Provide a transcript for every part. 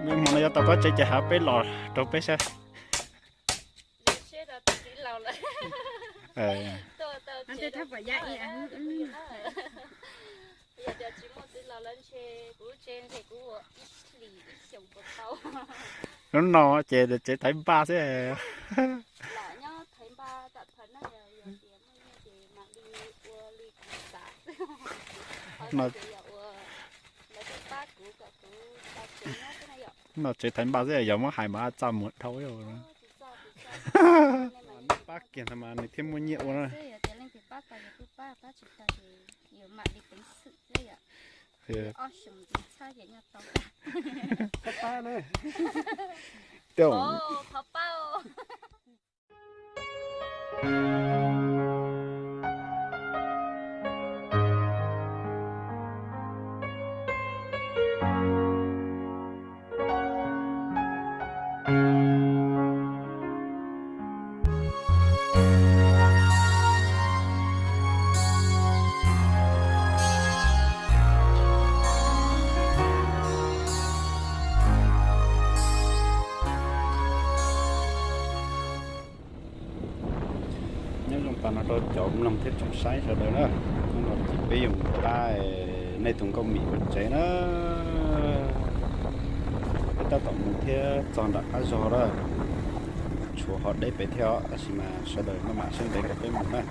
Hmo no yuav tau pab tsev ces hab peb los rau peb saib. Hnub no ces tsev thaiv npaj xwb. No tsev thaiv npaj xwb, yog muab hais mas txaj muag dhau. Pab kiag ntawd mas nws thiaj muaj nyiaj ua na. Nyob zoo tas no rau cov mloog thiab tsoom saib sawv daws na. Hnub no ces peb yuav mus pab nej tus nkauj mim ua tsev na. Peb tab tom mus thiab txog nram qab zog lawm, tshuav hov deb pem thiab os, tab sis mas sawv daws maj mam siab ntev kom peb mus na.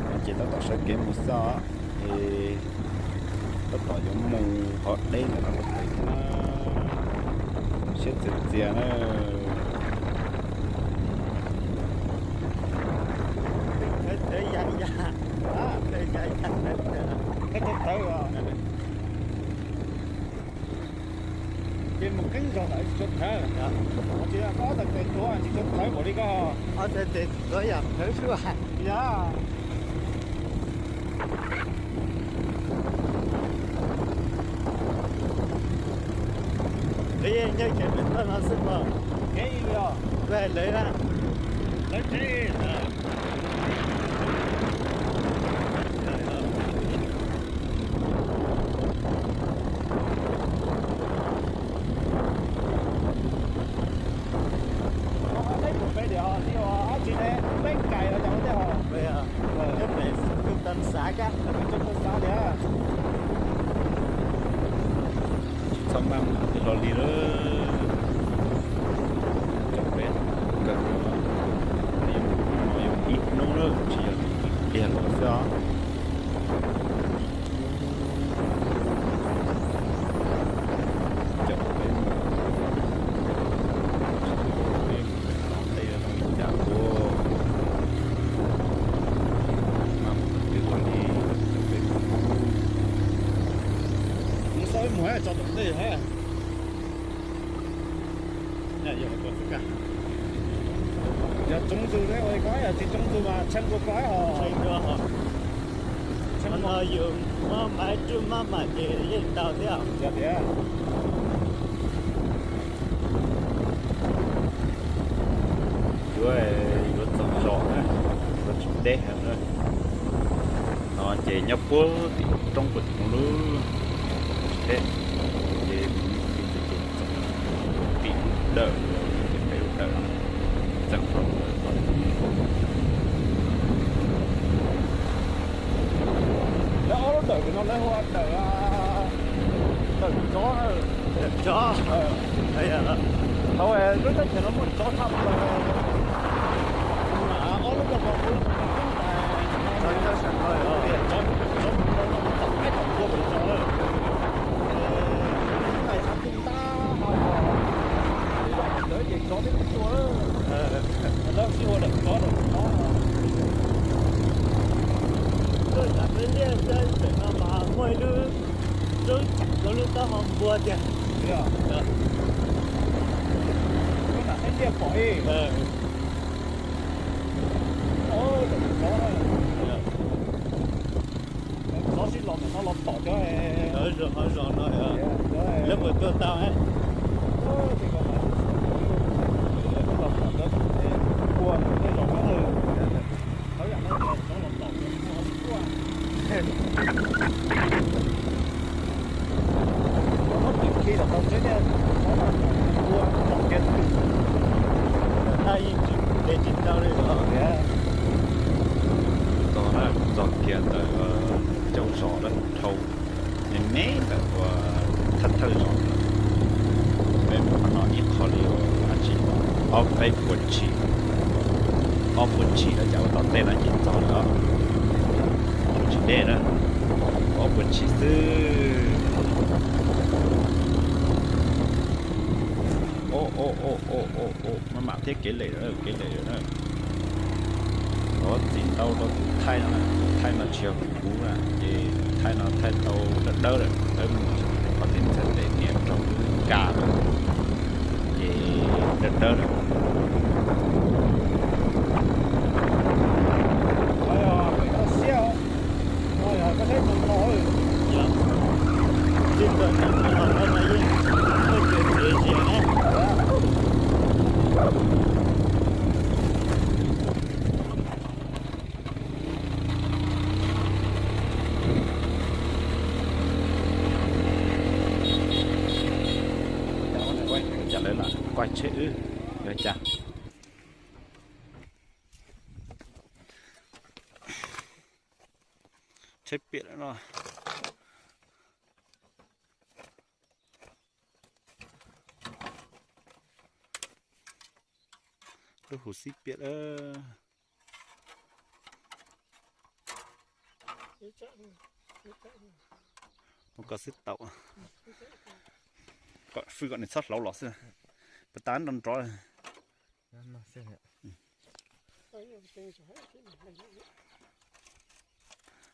No ces tab tom sawv kev mus xwb os, es tab tom yuav mus hov deb ntawm no rau pem thiab na. Siab txias txias na. Ces mus qeeb zog ntawd tsis tshua thawv. Tsis ob txhais tes tuav tsis tshua thawv npaum li ko. Ob txhais tes tuav yam thawv xwb. Yog. Lawv yeej nyob ces pem toj no xwb mas. Kev ib los. Lawv na. Lawv tsev. Peb tias os, tib ua ob tsis ne, peb kais los cas ua tej hos. Peb pem tus tag xav kab, peb coob tag xav tias. Tsis txhob maj mam li los li lawm. Cov peb kawg no, yuav ib hnub lawm tsis yog ib pliag los xwb os. Cov peb mus, peb mus tom tej no li cas ua, maj mam li los li, cov peb mus. Mus xav mus hab tso tom ntej hab. Yog tsoov ntug ne ua li ko, yog tsis tsoov ntug mas tshee dua ko hab os. Tshee dua hos. Tshee no yus muab maiv rub mab mam ces yeej tau thiab. Yog tias yuav, yuav txog zos na, yuav tsis deb heev na. No ces nyob puag tim roob puag tim no lub tsis deb, ces mus tim tim txog tim lub dawm, peb lub dawm txeem rau. Lawv ob lub dawm no lawv hu ua dawm, dawm tsov. Dawm tsov. Thaum lub teb chaws no muaj tsov tshaj plaws. Ob lub ko tsov, tsov tom qaib tom npua pem tsov lawm. Tais xav tus ntab ho, ntawd ces tsov twb tuaj lawm. Lawv sib hu dawm tsov dawm tsov. Tuaj nram peb liaj xwb, pem no mas muaj ib lub roob, lub taub hau npua tiag. Lub nram peb liaj pom ib. Dawm tsov, tsov sib los ntawm no los tom cov, lawv puas tuaj tau. Ua tej zaum, tsov los tom cov npua. Tau tsev tiag, tau kiag twg, naj yeej tsis de tsis tau li os. Txog na, txog kiag ntawm cov zos lawm, dhau me me ntawm uas thawj thawj zos. Peb mus qhov no ib qho li dab tsi, ob peb puas tshim, ob puas tshim lawm cas ua tom tej no ces txog lawm os. Tsis deb na, ob puas tshim xwb. Maj mam thiab, kev lem, kev lem na. Thov txim ntau rau tus thaij no na, tus thaij no tsis yog kuv na, ces tus thaij no thaij tau dawb dawb lawm, peb mus qhov txhia txhais tes nias raug lub kas lawm, ces dawb dawb lawm. Cas lawv lam kuaj tsheb wb, yog cas? Tsheb piam lawm no. Lub hus xib piam lawm. Mus kom xwb tau. Kom fwj kom nws txhob hlauv los xwb. Puas tas nrov nrov.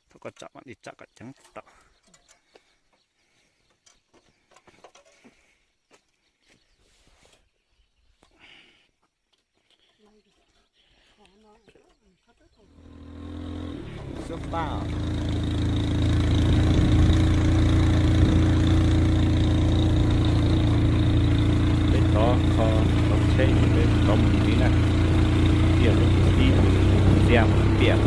Thaum koj tsam mam li tsam kom ceev tau. Xub paj. Peb rov kho tau tsheb ces peb rov mus ntxiv na. Tiaj lub tib ntxiag mus tiaj.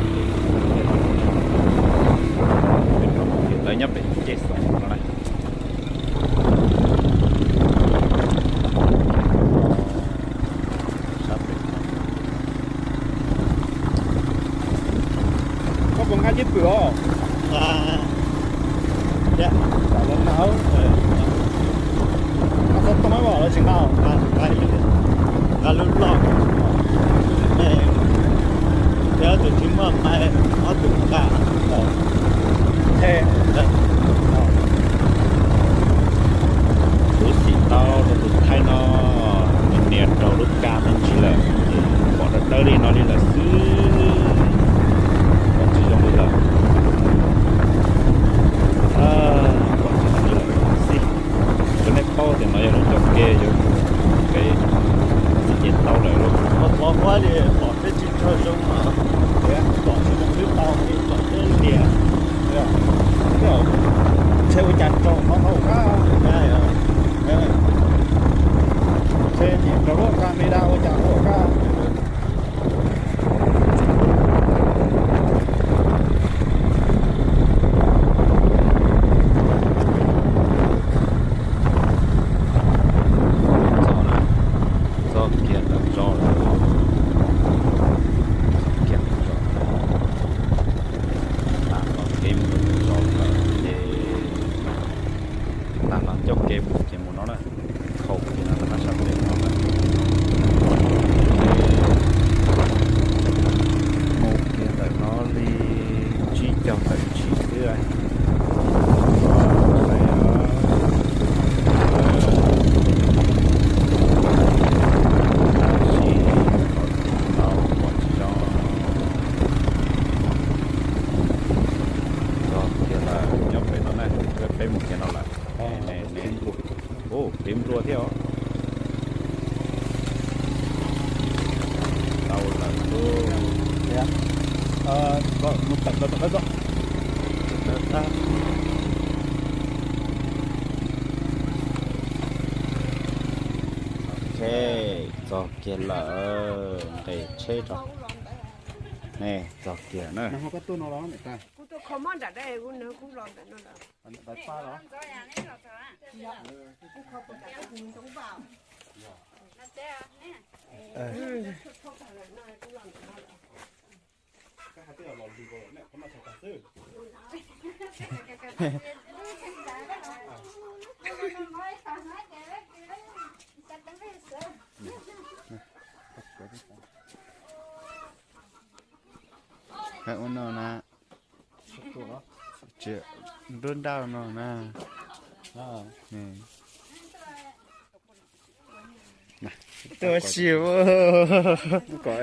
Peb rov mus ntxiv, lawv nyob pem cej xov no na. Koj puas nqa ceb pwm os? Nqa, nqa lub loj, ob tug tsis muaj mais, ob tug nqa. Kuv xim tau rau tus thaij no, nws nias raug lub kas me ntsis lawm, pom dawb dawb li no li lawm xwb, pom tsis zoo li lawm. Pom tsis zoo li lawm xwb. Rau nej paub tias no yog lub coj ke yuav mus pem txij ces tau lawm lauj. Qhov qhuav li pom peb tsis tshua zoo, pom tsis zoo twb tau li pom peb lias. Tsheb ua cas raug qhov hauv qab, tsheb nias raug lub qab me da ua cas hauv qab. Txog na, txog kiag ntawm zos lawm, txog kiag ntawm zos, tag los kev mus zos lawm ces, tag los coj kev mus ces mus no na, khaum kiag no rau qab sab pem no na. Mus kiag ntawm no li tsib caug tawm ntshis xwb. Tab sis tau pom tsis zoo. Txog kiag lawm, nyob pem no na, peb mus kiag no lawm. Ua kev nplua thiab os. Tau lawm lauj. Ok, txog kiag lawm, nqes tsheb rau. Ne, txog kiag na. Kho mob nram dab kuv nws kuj los ntawm no lawm. Ua no na, nruab nrab no na. Tuaj si kom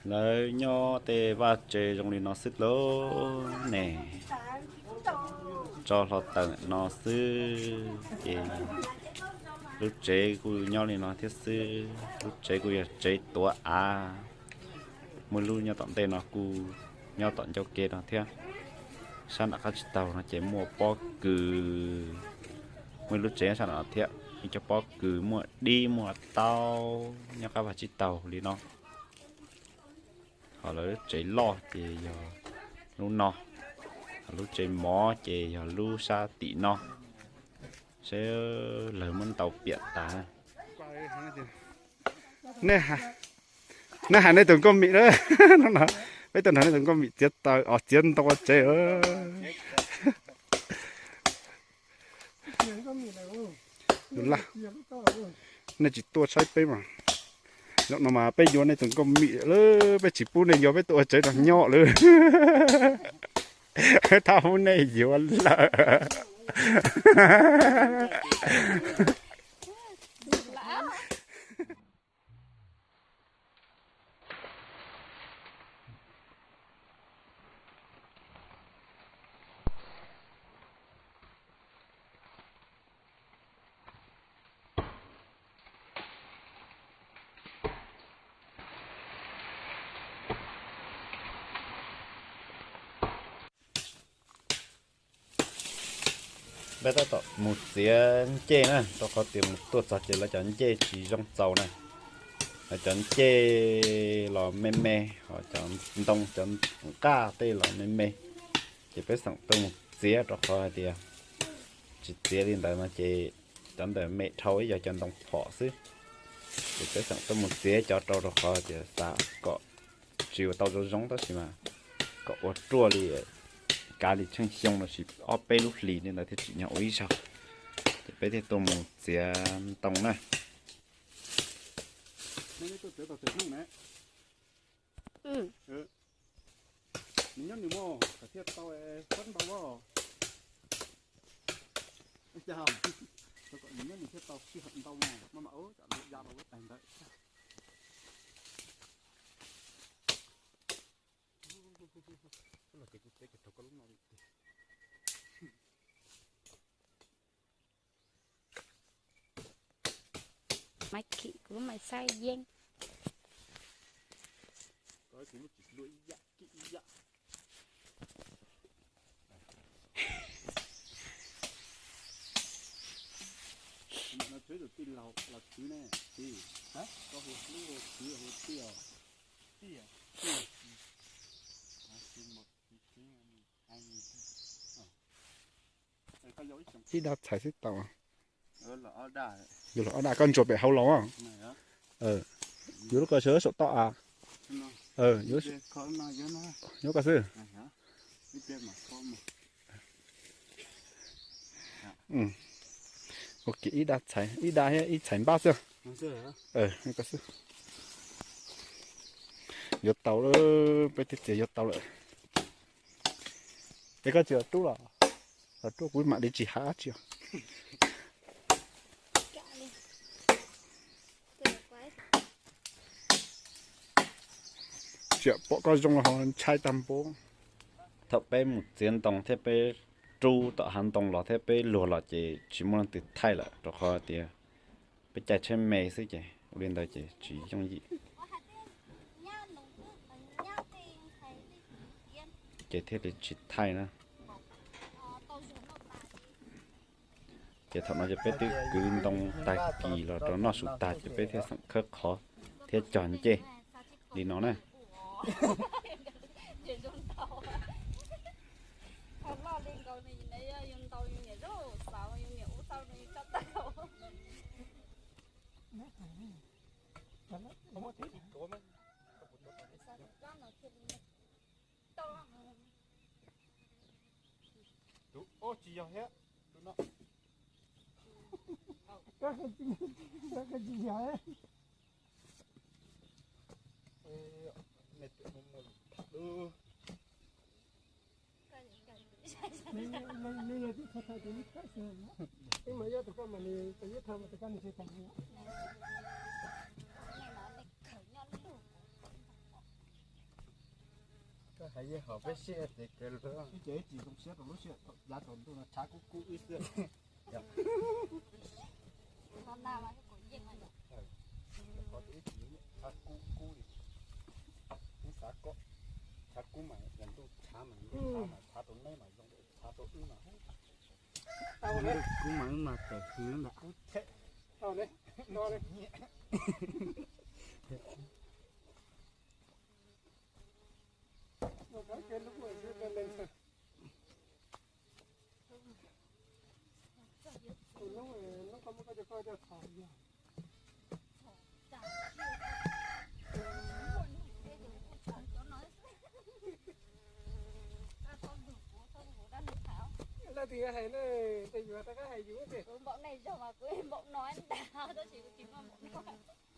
lawv nyob tej vaj tsev zoo li no xwb lauj ne. Tso hlo tawm no xwb ces lub tsev kuj nyob li no thiab xwb. Lub tsev kuj yog tsev tuav av, muaj lub nyob tom ntej no kuj nyob tom ncauj ke no thiab. Sab nram qab tsib taug no ces muaj pob kws, muaj lub tsev nyob sab nram no thiab, ib co pob kws, muaj dib muaj taub nyob qab vaj tsib taug li no. Ho lawv lub tsev loj ces yog lub no, ho lub tsev mov ces yog lub sab tim no. Seb lawv muab ntau piam tas. Nej hais nej tus nkauj mim na, peb tuaj nrog nej tus nkauj mim txiav taws os, txiav ntoo ua tsev. Nej tsis tuaj saib peb mas, zaum no mas peb yuav nej tus nkauj mim lawm, peb tsis pub nej yuav, peb tuaj ua tsev rau nyob lawm. Thaum pub nej yuav lawm. Peb tab tom mus txiav ncej na, rau qhov tias mus tuaj txog ces lawv cov ncej tsis zoo txaus na. Lawv cov ncej los me me, ho cov ntoo cov nqaj tej los me me, ces peb xeem tuaj mus txiav rau qhov hais tias tsis txiav li ntawd no ces cov ntawd me dhau ib yog cov ntoo phom xwb. Ces peb xeem tuaj mus txiav cov rau rau qhov tias xav kom tsis ua tau zoo zoo tab sis mas kom ua ruaj li, kav li tsheej xyoo los sis ob peb lub hlis li ntawd thiaj tsim nyog ua ib zaug. Ces peb thiaj tuaj mus txiav ntoo na. Nws nyob nws mas kom thiaj tau, fab ntau os. Cas nws nyob nws thiaj tau sij hawm ntau no, maj mam ua tsam luag ya los lub tais ntawd. Maiv Khim kuv lub mais xaib yeeb. Ib dab txhais xwb tau. Yuav los ob dab, koj ntsuas pem hauv los. Yuav lub ko sawv saum toj av. Yuav ko xwb. Ib dab txhais, ib dab thiab ib txhais npab xwb. Ko xwb. Yuav tau lawm, peb twb txiav yuav tau lawm. Es koj tsis los rub los? Los rub kuv mam li tsis hais dab tsi. Tsis pom koj zoo los ho ntshai tag npaum. Thaum peb mus txiav ntoo thiab peb rub tom hav ntoo los thiab peb luag los ces tsis muaj leej twg thaij lawm rau qhov tias peb caij tsheb me xwb ces ua li ntawd ces tsis yooj yim. Ces thiaj li tsis thaij na. Ces thaum no ces peb twb kwv ntoo tag kis los rau noj su tag ces peb thiaj xeem khawb qhov thiab cog ncej. li no na. Loj li nkaus, yus ntaus yus niam zaub xav yus niam ub tau yus tso tag. Tus, ub, tsis yog thiab, tus no. Tsis yog. Ib mas yog tus koj mas nws tau yeb tha mas tus koj nws tsis tau. Koj hais yeej hom peb siab tias kawg lawm. Ib ces ib tsis zoo siab rau lub sij hawm yav tsaus ntuj no tshav kub kub wb xwb. Qhov ib tsis tshav kub kub li. Wb xav kom tshav kub mas yog ntuj tshav mas ntuj tshav mas tshav rau neb mas zoo, tshav rau wb mas. Ntuj kub mas wb mas tawm hws ntag. Leej twg yuav hais ne, tej yuav rov qab hais yus tias. Kuv npaum nej zog mas kuv npaum no ntag, tab sis kuv tsis muaj npaum no.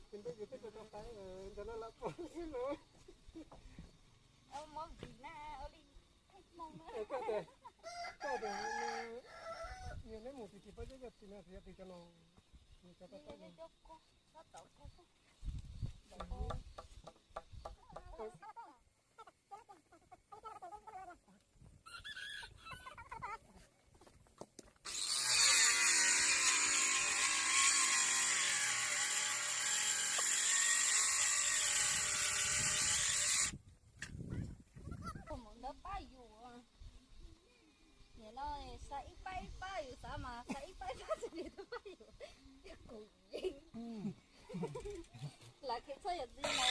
Ces ntuj yus twb tau tau qab, ntawm no lam pom xwb los. Mob vim na, ua li hmoob na. Koj tias, koj tias, yog neb mus twg tsis paub yog twg no, yog twg cov no, yog cov tau paub. Mus ntawd pab yus, niam no xav ib pab ib pab yus xav mas xav ib pab ib pab tsis pab yus, kuv yeej lam khiav txhob yam ntxiv no.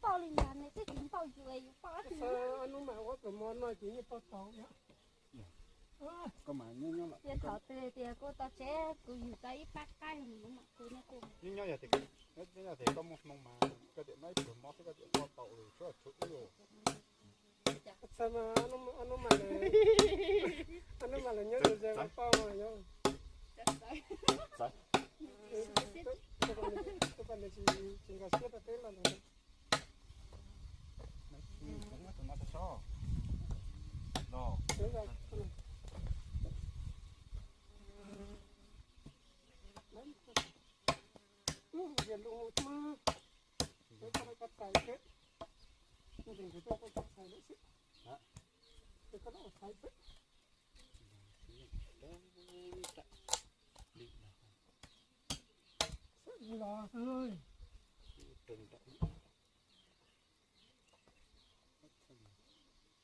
Paub li ntawd ne, twb tsis paub yus, yus paub. Hnub mas ua tus mo no ces yeej paub tau. Yog thaum twg tias kuv tau tsev kuv yug tau ib pab qaib mus mas kuv nyob kuv. Nyob yog tias, nyob yog tias koj muaj hmoo mas koj tias no ib pluag mob xwb koj tias paub tau lawm, tshuav tshuav wb. Txawm mas, hnub mas lawm nyob ze ze paub yog. Tus poj niam tsis nkag siab rau peb los ntawd.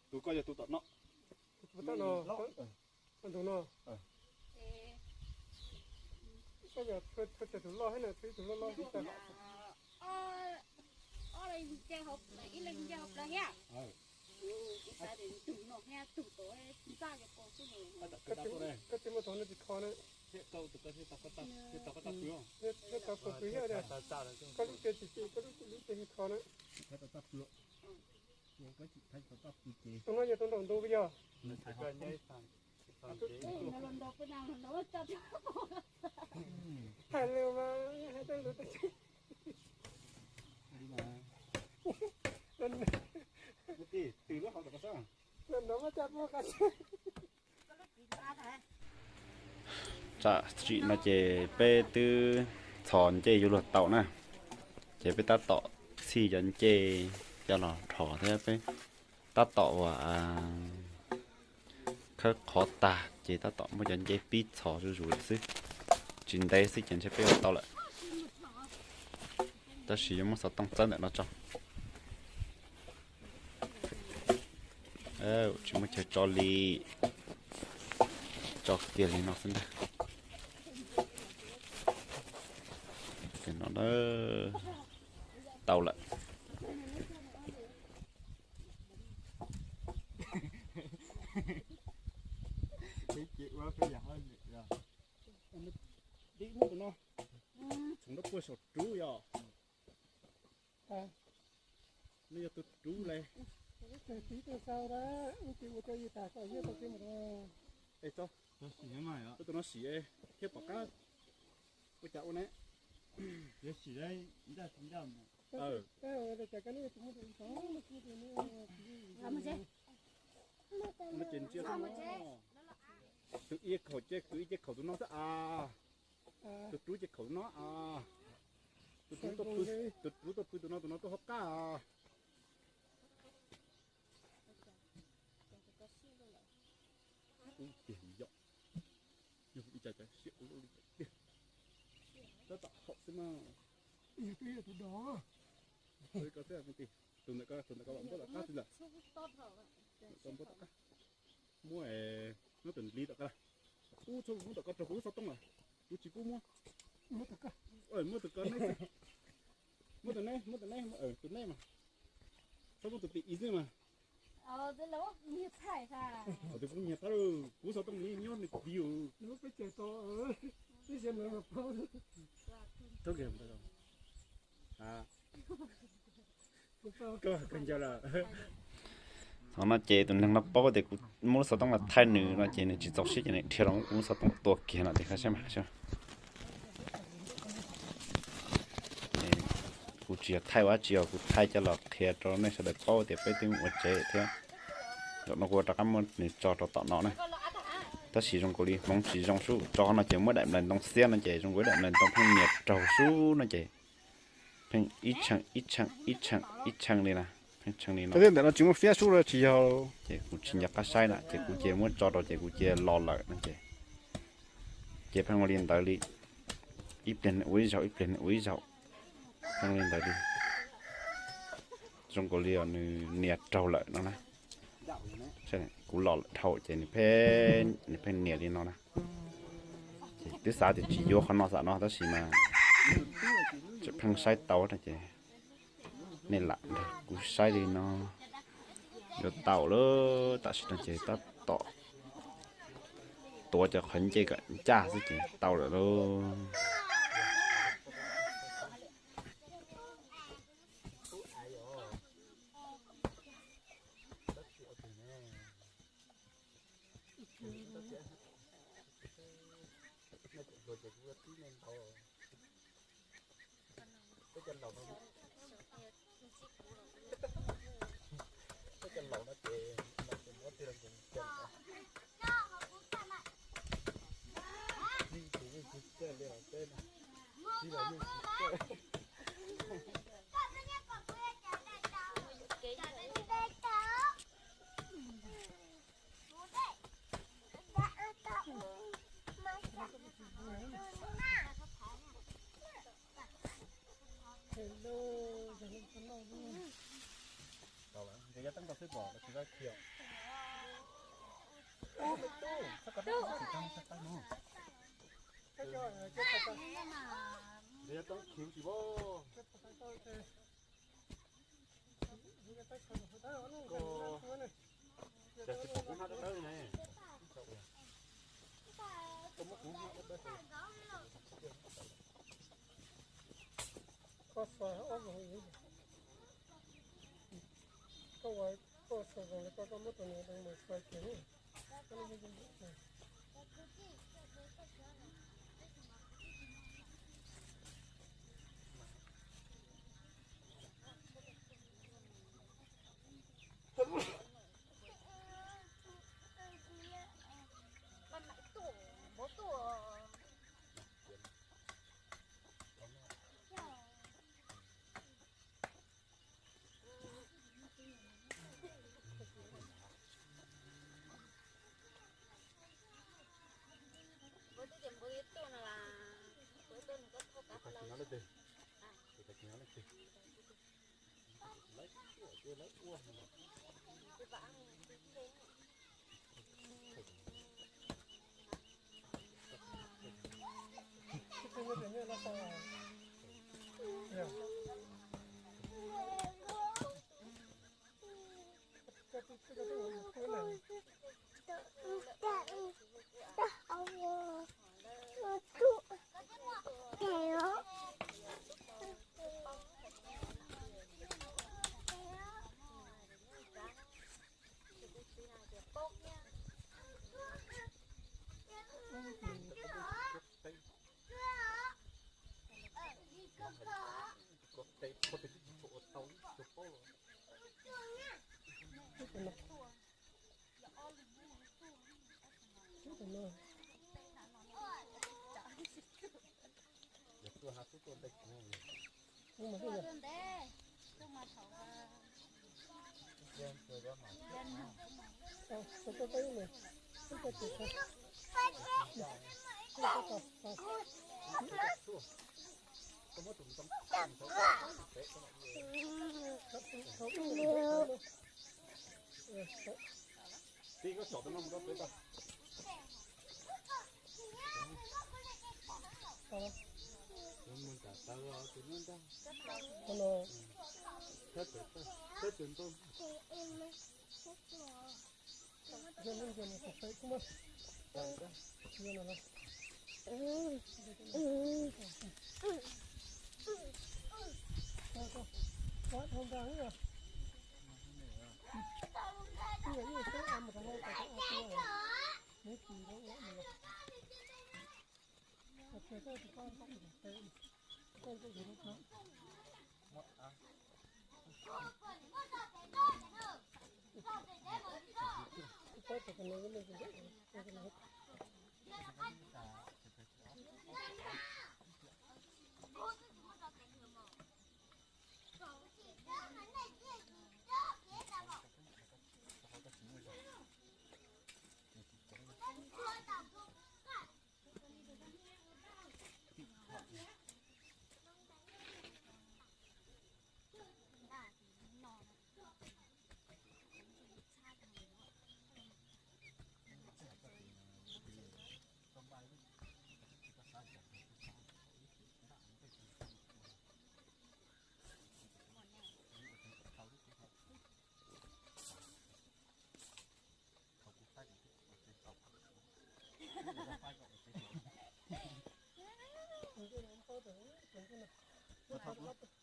Tus koj yog tus tom no. Tus tom no. Tus no. Koj yog thawj thawj tus loj thiab na, thawj tus loj loj thiab. Ob leeg nce hauv plaws, ib leeg nce hauv plaws thiab. Koj tsis muaj tog no tsis kho na. Thiab tau pw pw thiab, koj lub tiag tsis tsis, koj lub lub tiag tsis kho na. Tus no yog tus nraum ntuj yog. Hais lus mas hais tej lus no mas cas muaj qab. Tam sim no ces peb twb txhos ncej yuav luag tau na, ces peb tab tom txhij cov ncej coj los dhos thiab peb Tab tom uas khawb qhov tag ces tab tom muab cov ncej pib txhos zuj zus lawm xwb. Tsis ntev xwb ces ntshe peb ua tau lawm. Tab sis yuav muab xov tooj txawb ntawm no tso. Tsis muaj chaw tso li, tso kiag li no xwb ntag. No tau lawm. Dib muab tus no txhoov rau puag saum rub yom. Nej yog tus rub le. Tus no sim thiab pom qab ua cas ua ne. Ces ntsia tus ib ce khaum ces kwv ib ce khaum tus no xwb as. Tus rub ces khaum tus no as. Tus rub tuaj pw tus no, tus no tuaj hauv qab as. Ub tiag yom. Yog ib co cov siab ua luaj li tiag. Tab tom haum xwb mas. Tus ntawm ko, tus ntawm ko los npuab tom qab xwb ntag. Npuab tom qab. Muab, muab tus li tom ko. Ub txhob muab tom ko raug kuv lub xov tooj lawm. Kuv tsis pub muab. Muab tus ko neb xwb. Muab tus neb, muab tus neb, tus neb mas. Txhob muab tus pim ib xwb mas. Tus pub nyiag thab, kuv xov tooj nws nyob nws tiv. Thaum no ces tus neeg no paub tias kuv muab lub xov tooj los thaij nws no ces nws tsis txaus siab ces nws dhia los muab kuv lub xov tooj tua kiag no tias kho siab mas. Kuv tsis yog thaij ua dab tsi os, kuv thaij coj los qhia rau nej sawv daws paub tias peb twb mus ua tsev thiab. Zaum no kuv rov qab muab nws tso rau tom no na. Tab sis zoo nkaus li hmoov tsis zoo sub, tso no ces muab daim nplais ntoo xiab no ces zoo nkaus daim nplais ntoo pheej nias raug sub no ces pheej ib tshee ib tshee ib tshee ib tshee li na, pheej tshee li no. Ntawm no tsis muaj fiab sub los tsis yog. Ces kuv tsis nco qab saib na ces kuv cia muab tso rau ces kuv cia los lawm no ces, ces pheej ua li ntawd li, ib pliag nws ua ib zaug ib pliag nws ua ib zaug, pheej li ntawd li. Zoo nkaus li os nws nias raug lawm no na. Kuv los lawm dhau ces nws pheej nias li no na. Ces twb xav tias tsis yuav qhov no xam no tab sis mas tseem pheej saib tau no ces nej lam nrog kuv saib li no. Yuav tau lawm, tam sim no ces tab tom tuav cov qhov ncej kom ncaj xwb ces tau lawm lauj. Nkawd yog teeb nkaus xwb pom los tsis vaj khiv. Nkawd yog teeb khiv tsis voj. Cas tsis pom kub hnab dawb dawb ne? Koj muab kub hnab dawb dawb. Koj xa ob vog, koj ua, koj xa vog li koj, koj muab tus niam mus xa kiag. Tus tag kis no leej twg? Tus tag kis no leej twg? Lawv ua ces lawv ua. Tij, koj tsom tus no mus rau pem tau. Mus nram taw tus no ntag. Thawb pem, thawb tus ntoo.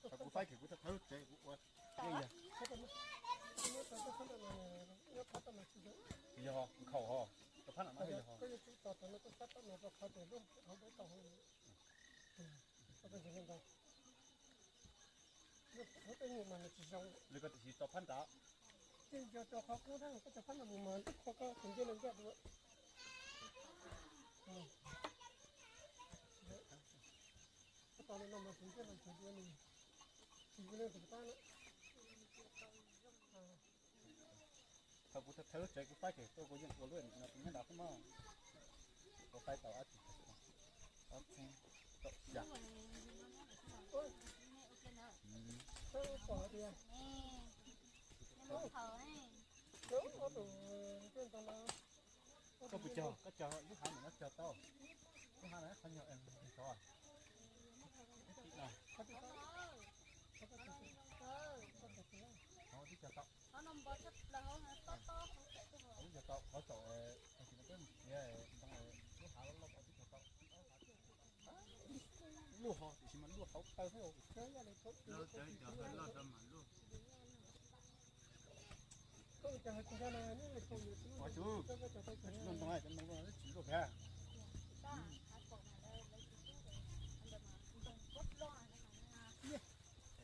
Thaum kuv faib kiag kuv thawb lub tsev kuv ua. Yog nkhaus ho, rau phab no yog ho. Li ko tiam sis tso phab nrad. Ces yog tso qhov qub thiab, koj tso phab no mus mas twb qhov koj tus ncej no ncaj dua. Koj tso li no mas tus ncej no ntxhov dua nws, tsis zoo li tus tab na. Thaum kuv thawb lub tsev kuv faib kiag tuaj kuv yeej ua lub no tus nyob nrad xwb mog. Kuv faib tau ob txhiab, ob txhiab tau xya. Koj puas cog, koj cog lub hav ntawm no cog tau? Lub hav no qhov nyuag, qhov tim no. Twb cog tau. Twb cog tau, qhov saum, tab sis mas peb mus txiav ntoo lub hav loj loj twb cog tau. Luaj ho, tiam sis mas luaj tau taw thiab. Ua tsuv, ntoo, cov ntoo no tsis luaj kiag.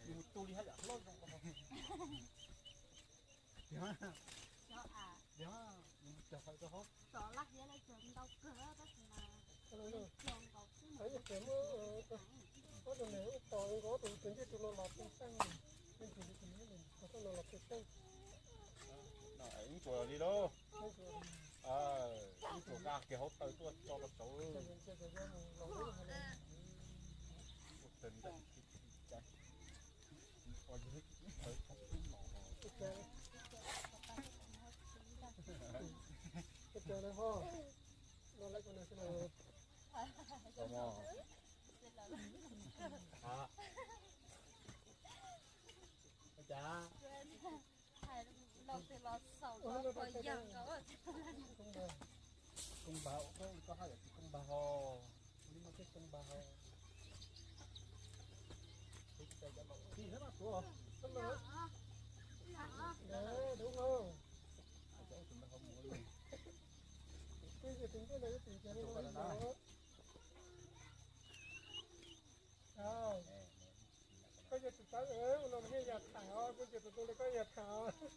Yus mus tu li haj yam hlob zoo. Tiag, tiag, yus mus cog qhov rau hauv. Ob tug niag ub tos nkaus tus tus ncej tus no los pw teeb, tus no los pw teeb. Ib tsuas li lauj. Ib tsuas nqa kiag hauv taw tuaj tso rau saud. Công bằng, koj haj yam tsis công bằng ho. Ua li no thiaj công bằng ho. Tsis xav mas tuav. Đúng không? Twb yog tus ntiaj teb no ib tug ntiag li no. Koj yog tus tau ua no mas yog tham os, kuv yog tus tu li koj yog tham os. Kuv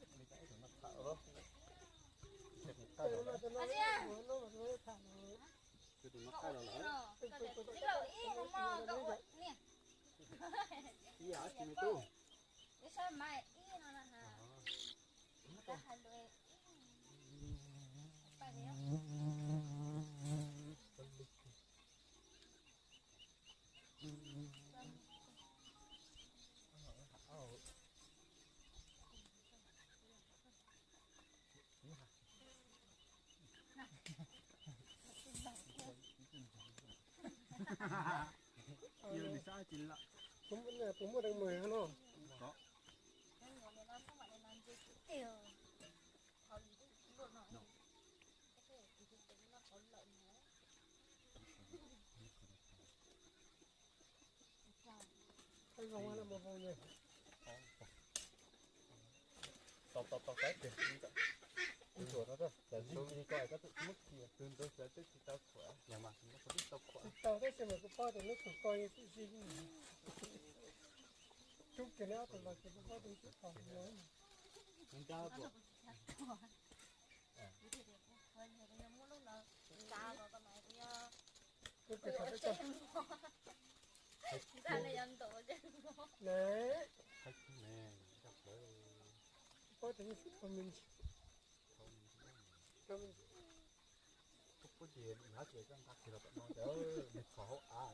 muaj deev mws no. Tau tau tau, tsis tau tab sis mas kuv paub tias neb tus ko yeej txawj zib. Cub kiag neb ob tug los ces kuv paub tias neb tsis tau. Paub tias neb tsis tau me ntsis. Koj puab ces nqa kiag los tom no, nws txhos hauv av.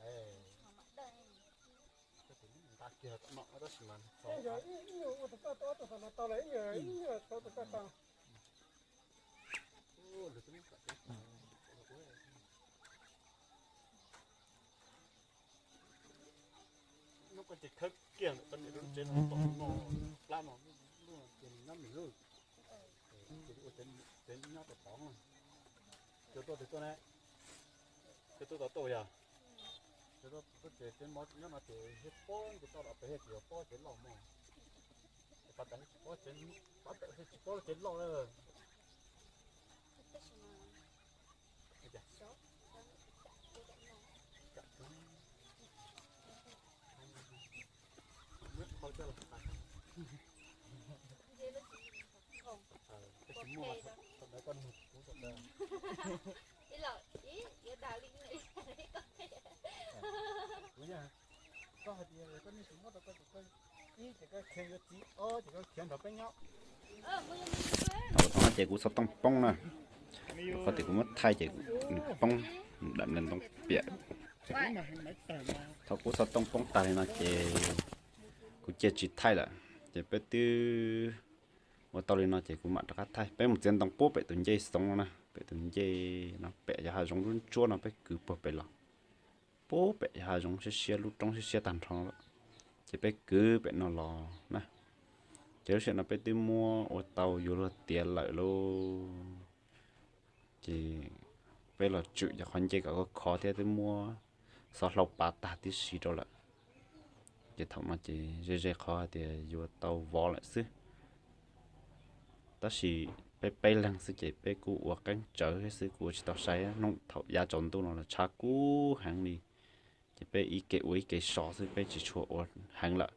Koj tus nqa kiag los tom no tab sis mas nws txhos hauv av. Ib nyuag ua tus koj tau, ob tug tom no tau lawm, ib nyuag ib nyuag tau tus koj tau. Hnub koj ces khawb kiag ntawm koj niam lub tsev no, tom no, plab no, lub no ces nws nyob nws lub. Ces ua tsev nyob tau tod. Cua tuaj twg tuaj ne? Cua tuaj tod tuaj yog? Cua tuaj tsev, tsev mov nyob no ces thiaj pob nce toj los pem, thiaj tsis yog pob tsev loj mog. Pab tawm thiaj tsis pob tsev, pab tawm thiaj tsis pob tsev loj lawm. Koj hais tias koj nej tsis muab rau koj ces koj, ib ces koj khiav yuav txiv, ob ces koj khiav nrog peb nyob. Ces kuv xov tooj poob na, qhov tias kuv muab thaij ces nws poob, dam ntoo piam. Thaum kuv xov tooj poob tag li no ces kuv cia tsis thaij lawm. Ces peb twb ua tau li no ces kuv mam rov qab thaij. Peb mus txiav ntoo puag pem tus ncej Xoov no na, pem tus ncej no, pem cov hav zoov ntsuab ntsuab no peb kwv puag pem los. Puag pem cov hav zoov siab siab, lub roob siab siab tag nrho lawm. Ces peb kwv pem no los na. Ces lub sij hawm no peb twb muab ua tau yuav luag tiav lawm lauj. Ces peb los tswm cov qhov ncej kom khov khov thiab twb muab xov hlau pav tag tib si rau lawm. Ces thaum no ces ze ze qhov hais tias yuav tau vov lawm xwb. Tab sis peb peb leeg xwb ces peb kuj ua qeeb tsawv thiab xwb, kuj ua tsis tau sai. Hnub thaum yav tsaus ntuj no los tshav kub heev li, ces peb ib ke ua ib ke so xwb, peb tsis tshua ua heev lawm,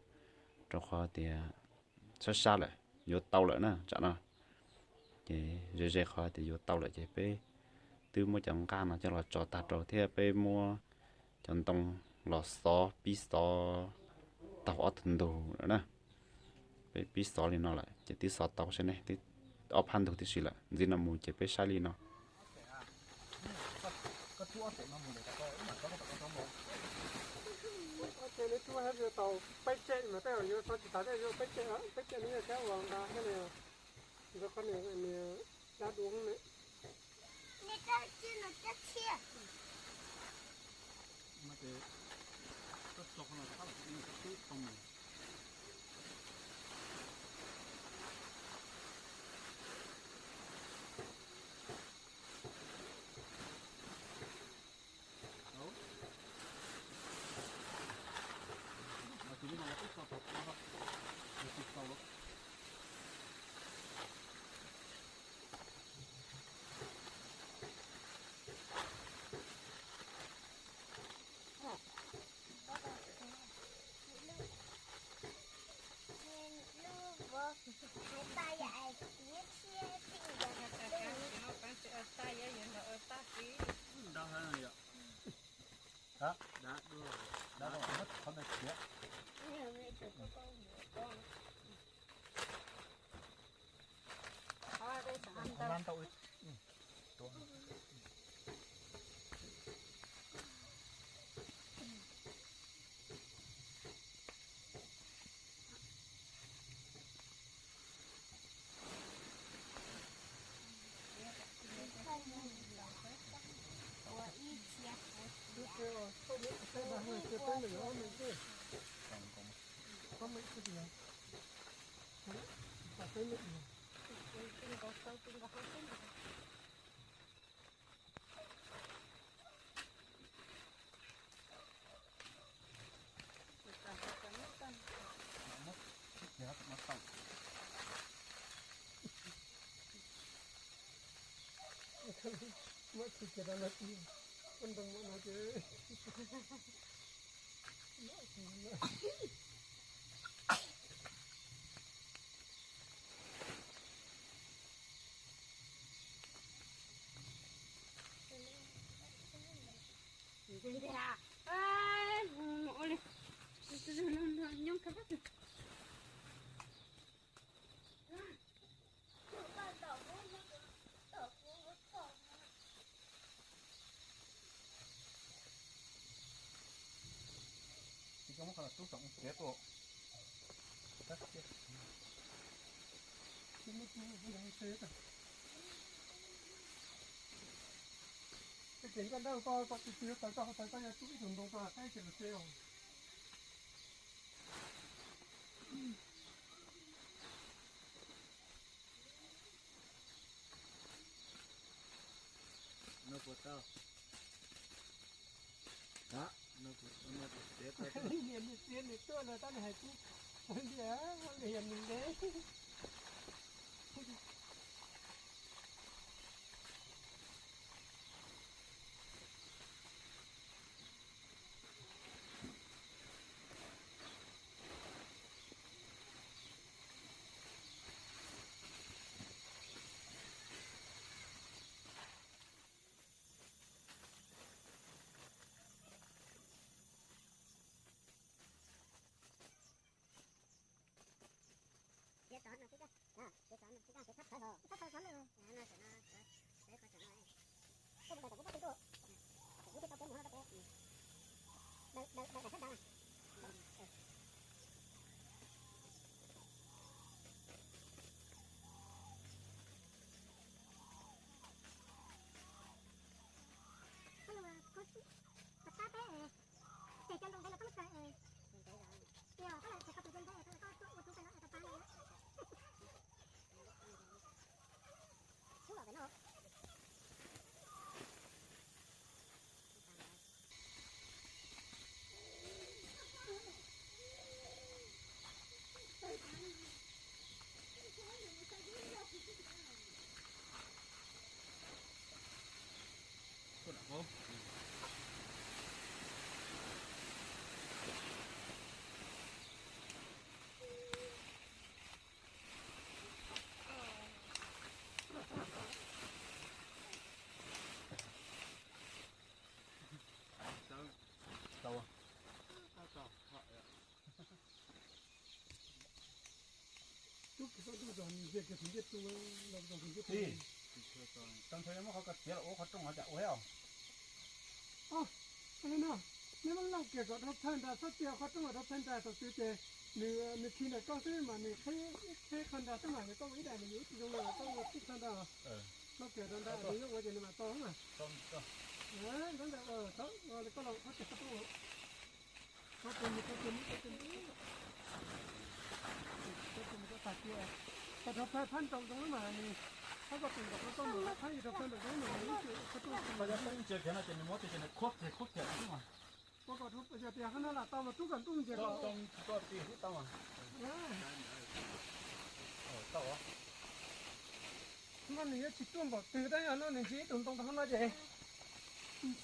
rau qhov tias sab sab lawm, yuav tau lawm na tsam no. Ces ze ze qhov tias yuav tau lawm ces peb twb muab cov nqaj no coj los tso tag rau thiab peb muab cov ntoo los xov, pib xov taug ob tug ntug lawm na. Peb pib xov li no lawm ces twb xov tau saib ne, twb ob phab ntug tib si lawm. Ntxiv no mus ces peb saib li no. Tsub ob tsev no mus lawm, ib mam rov qab tom koj rov mus. Ob tsev neb tsub hab tau peb tsev mas tej zaum yuav tsis tas, tej zaum yuav peb tsev, peb tsev neb yog sab uas nqa thiab ne, nrog qhov niag dab duab ne. Tsis tau muab qhov los tub saum tsev tuaj. Ces nkaj dawb koj kom tus twg yuav tawm koj hauv tawm koj yuav tub ib tug ntoo rau qaib ces los tsev os. No puas tau? Niam nws txiav nws tuaj no tab nws hais tub, ntiag, nws yog nws ntev. Txiav tod no xwb, txiav tod no xwb, txiav thab khawv hos, thab khawv xov no, no tam no, txiav qhov tam no, koj mus daws tam kuv pab pw tuaj, kuv thiaj tau peb mus no peb, daws daws daim sab dav. Koj los koj pab peb, ces cov ntoo ntawd los koj muab kaw, yog koj los ces koj tus cov ntawd koj ua tub peb los pab peb. Xub los pem no. Tau. Tub kiag koj ntuj zog ntiag kiag tus ntiag tu los zog tus ntiag tu. Tsis, tau ntshai muab qhov ko txiav los ua qhov rooj no cas ua thiab os. Neb muab lauj kiag kom dhau plawg nra, txhob txia qhov rooj kom dhau plawg nra, thaum twg ces nws, nws khi ntawm koj xwb mas nws qheb qhov nra xwb mas, yog koj ua ib daim mas yus ib tsis zoo li, koj ua tib plawg nra, lauj kiag rau nra nws yuav ua ces nws mam tau mas. Koj los qhov tias koj tau. Koj dhau plawg phab nraum zoov mas nws, phab koj tus nraum koj mus phab, yog dhau plawg nraum zoov mas nws ib tsis, koj tus ntsia kiag no ces nws muab tias ces nws khuab kiag khuab kiag xwb mas. Koj kom, yog tias qhov no lam tau mas rub kom ntuj ntsia kom tsis tau tiag xwb tau mas. No nws yuav tsis tuaj npaum twg tab, yog no nws ntsia ib tug ntoo rau hauv no ces, ib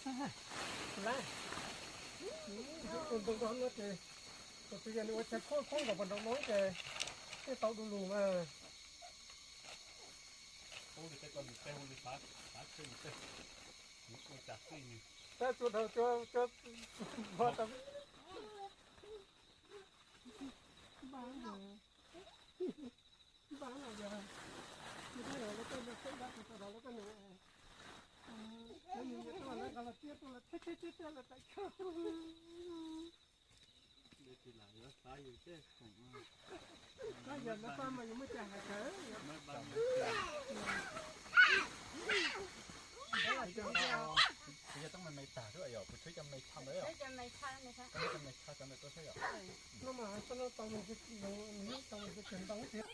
tug ntoo rau hauv no ces, thaum twg yog nws ua chaw khuab khuab nkaus puag nraum no ces thiaj tau du lug mas. Tab tsuas dhau cua, cua npog tau. Npaj no yog, npaj no lawv tej no xeeb dab tsis tau rau lawv tej no, lawv nws yog tuaj lawv nqa los tiab tuaj lawv thiab thiab thiab lawv tawm kawg. Yog lawv pab mas yus muaj cai hais kawg. Kuv yog toob me me tag xwb yog, kuv tshwj cov me tshaj ntawd yom. Cov me tshaj cov ntawd tuaj xwb yom. No mas tau me ntsis, tau me ntsis kawg ntoo thiab.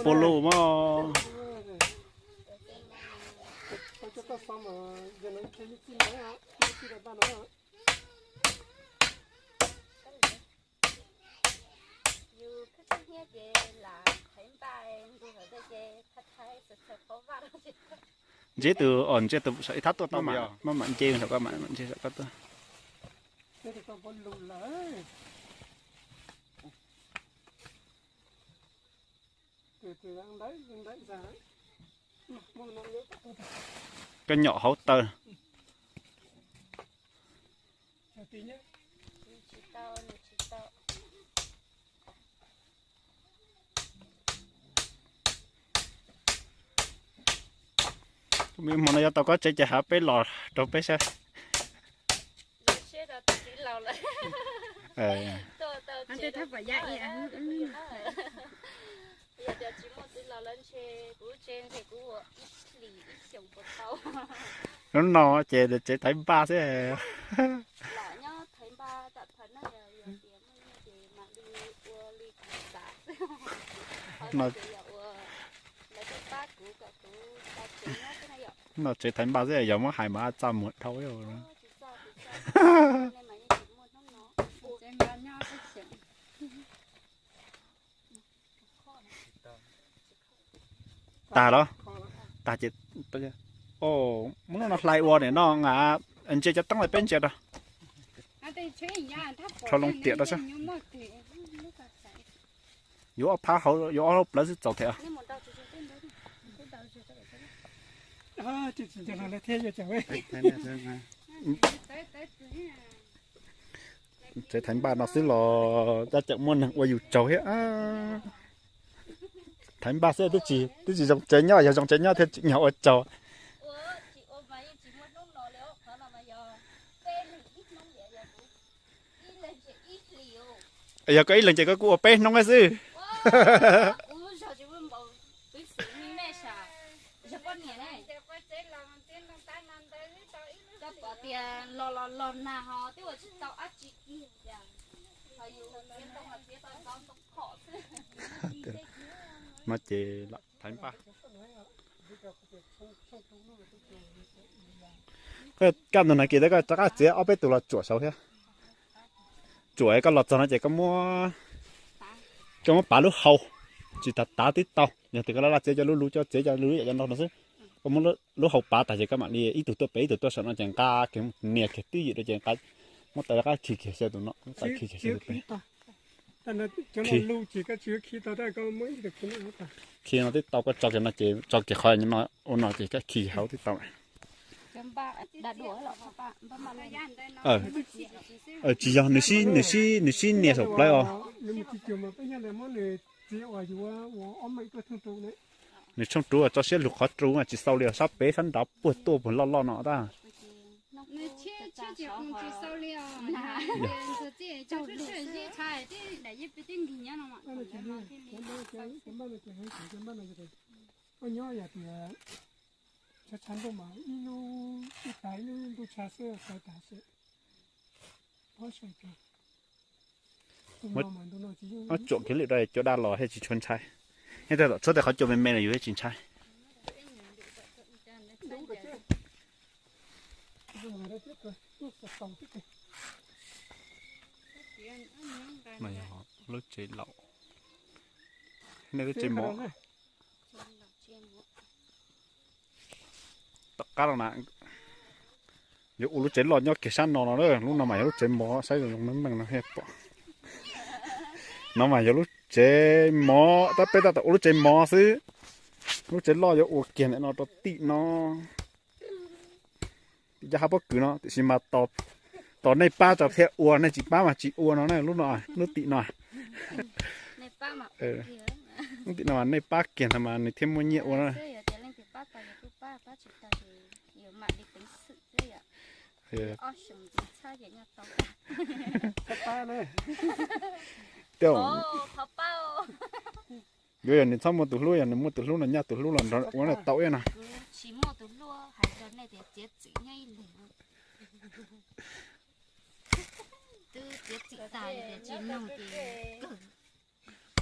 Pua lug mas. Ntsib tus, ntsib tus saum ib thab tuaj tau mas, mam nce saum koj mas nce saum koj tuaj. Koj nyom hauv taw. Tus me hmo no yuav tau koj tsev ces hab peb los rau peb saib. Hnub no ces tsev thaiv npaj xwb. No tsev thaiv npaj xwb, yog muab hais mas txaj muag dhau. Tag los? Tag ces, muab lub no hlais ua nim no, ntsia cov teeb lawm peb ntsia rau. Rho loo tiam rau seb. Yuav ob phab hauv, yuav ob lub plawv xwb txaus thiab. Tsev thaiv npaj no xwb los caj caem muaj neeg ua yus tsaug thiab. Thaiv npaj xwb, twb tsis zoo tsev nyob, yog zoo tsev nyob thiaj tsim nyog ua tsaug. Yog koj ib leeg ces koj kuj ua peb hnub xwb. No ces lam thaiv npaj. Kaj ntug nag kis koj rov qab txiav ob peb tus los tsuam saud thiab. Tsuam koj los txog no ces koj muab, koj muab pav lub hau, tsis tas tav tib tau. Yog tias koj laj laj txiav cov lub lub cov txiav cov lub yam cov no xwb, koj muab lub hau pav tas ces koj mam li ib tug tuaj pem ib tug tuaj saum no ces nqa kiag nias kiag twj ywm rau ces nqa, muab tais rov qab khi kiag xyaw tus no, muab tais khi kiag xyaw tus pem. Khi no twb tau, koj tso kiag no ces tso kiag qhov no ua no ces koj khi hauv twb tau. Tsis yog, nws sib nias saum plawv os. Nws tshooj ruv tso siab lug qhov ruv tsis xau li os, sab pem sab nrad puag tuaj puag loj loj no tab. Koj nyob yog tias tshav tshav ntuj mas ib lub ib tag ib lub ntuj tshav xwb tawv tag xwb. Ob tsuam kiag lwm rau cua daj los thiaj tsis tshua ntshai. Nyob rau tom tshuab tej qhov cua me me los yus thiaj tsis ntshai. Lub tsev laus, nej lub tsev mov. Tom qab los na, yuav ua lub tsev loj nyob kiag sab no no, lub no mas yog lub tsev mov, saib zoo meej meej no thiaj pom. No mas yog lub tsev mov, tab peb tab tom ua lub tsev mov xwb. Lub tsev loj yuav ua kiag ntawm no rau tim no. Tim cov hav pob kws no tiam sis mas tos nej pab tso thiaj ua, nej tsis pab mas tsis ua no na, lub no, lub tim no. Lub tim no mas nej pab kiag ntag mas nws thiaj muaj nyiaj ua na. Yuav yog nws txhob muaj tus hlub, yog nws muaj tus hlub no nyaj tus hlub los nrog ua tau ib no.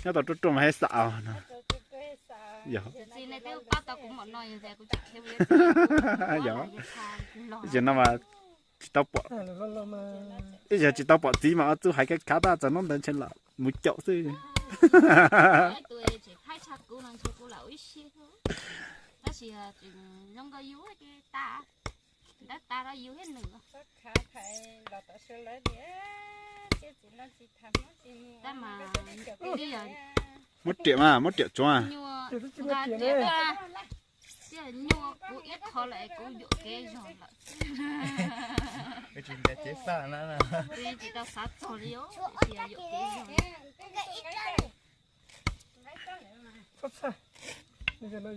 Nyob tau ruaj ruaj mas hais xam no. Yog, ces no mas tsis tau pom, ib yam tsis tau pom txiv mas ua txuj hais khav khav tab txog hnub ntawd ntshe lam mus caum xwb. Muab riam mas, muab riam tsuav. Nyuaj, kuv ib qho lawm es kuv yuam kev zog lawm. Tsis tau xav txog li, tias yuam kev zog. Txhob txhawj,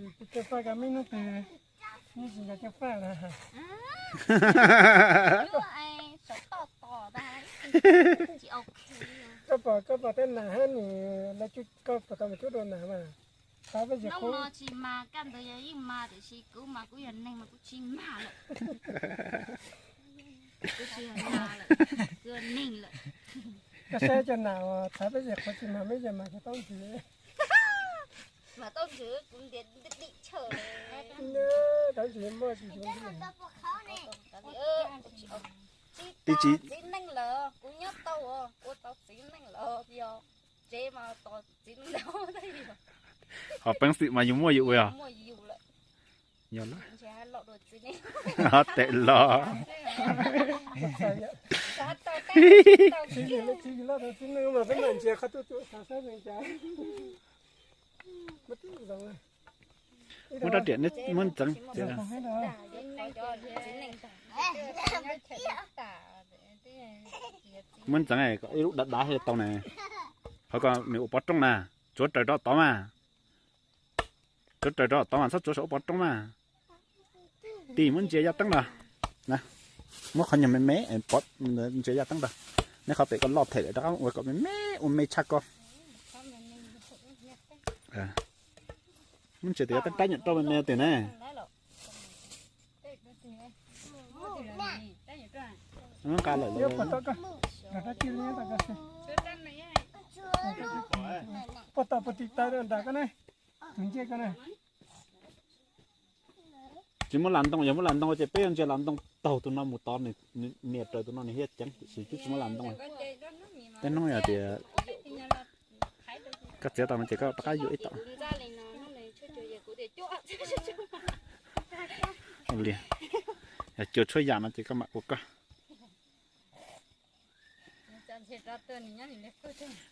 yus tus ceev faj kav me hnub twg yeej tsis nco ceev faj na. Koj pom, koj pom tej nas hab nws, koj pom tau mus cuab dua nas mas, xav peb xyem qhuav. Hnub no tsis mas, kaj ntug yog yeej mas, tiam sis kuv mas kuv yog neeg mas kuv tsis mas lawm. Kuv tsis yog nas lawm, kuv yog neeg lawm. Koj saib cov nas uas thav peb xyem qhuav tsis mas, peb xyem mas cov taub ntxwv. Mas taub ntxwv kuv ntiav dim chaw. Taub ntxwv muaj tsis yuav. Tib tsis, txiv neej lawm, kuv nyob tau, ua tau txiv neej lawm, yog tsev mas tos txiv neej lawm. Ho peev xwm mas yus muaj yus ua, yog. Yog lawm. Tes los. Muab rab riam muab ntxeev. Muab ntxeev kom ib lub dav dav thiaj tau na. Qhov ko nws ua pov rooj na, tsuav raws rau tod mas. Tsuav raws rau tod mas, txhob tsuav saum ua pov rooj mas. Tis muab ntsia yaj teeb los. Muab qhov nyuag me me, ntsia yaj teeb los. Neb qhov pem ko loj them lawm, rov qab ua kom me me, ua me tshaj ko. Muab ntsia tus yaj teeb rab nyuam rau me me tus ne. Nqa lawm. Poj tau puas tiv taw nram ko ne, tus ncej ko ne. Tsis muaj las ntoo, yog muaj las ntoo ces peb yuav ntsia las ntoo taug tus no mus tod, nias raws tus no nws thiaj ceev, tiam sis twb tsis muaj las ntoo. Tej hnub yog tias koj txiav tau no ces koj rov qab yuav ib tom. Ua li, yog cua tshuab yam no ces koj mam ua koj.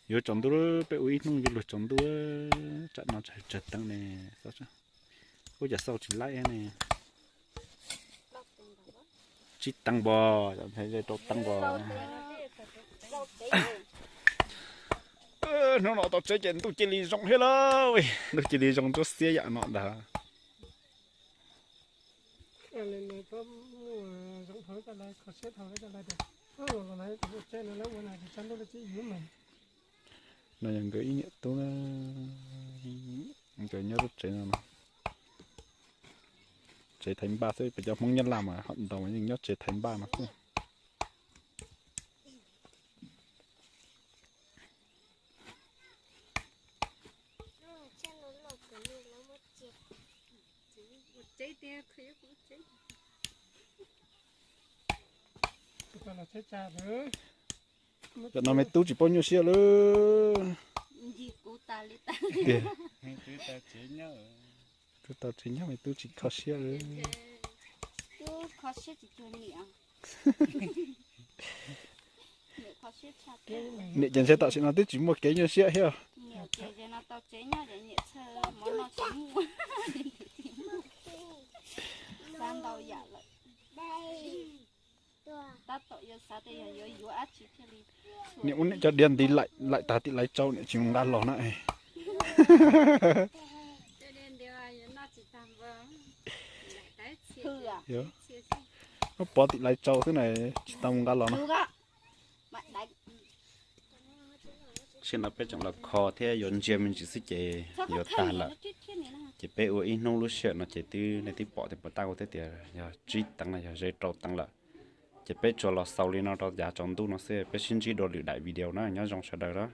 Yuav tsaus ntuj, peb ua ib hnub yuav luag tsaus ntuj, tsam no tsawg teev ne. Ub, cas xauj tsis laib ne. Tsib teev npog, rau teev npog. Hnub no tau tsev ces ntuj cia li zoo thiab lauj, ntuj cia li zoo ntsuab xiab yam no ntag. No yog nkawd ib niam tub na, nkawd nyob lub tsev no. Tsev thaiv npaj xwb, peb cov Hmoob Nyab Laj mas hom ntaus mas yeej nyob tsev thaiv npaj no xwb. Tam no me tub tsis paub nyuaj siab lawm. Tiag. Tub tau tsev nyob me tub tsis kho siab lawm. Niam ces ntshe tam sim no twb tsis muaj kev nyuaj siab thiab. Niam ua niam cov diav nti laim laim tag tim laiv tsau niam tsis mus nqa los na. Muab pov tim laiv tsau xwb na, tsis tau mus nqa los no. Sim no peb tseem los kho thiab yuav ntsia me ntsis xwb ces yuav tag lawm. Ces peb ua ib hnub lub sij hawm no ces twb nej twb pom tias puas tab ua thiab tias yog tsib teev los yog ze rau teev lawm. Ces peb tsuas los xaus li no rau yav tsaus ntuj no xwb, peb sib ntsib dua lwm daim video na, nyob zoo sawv daws na.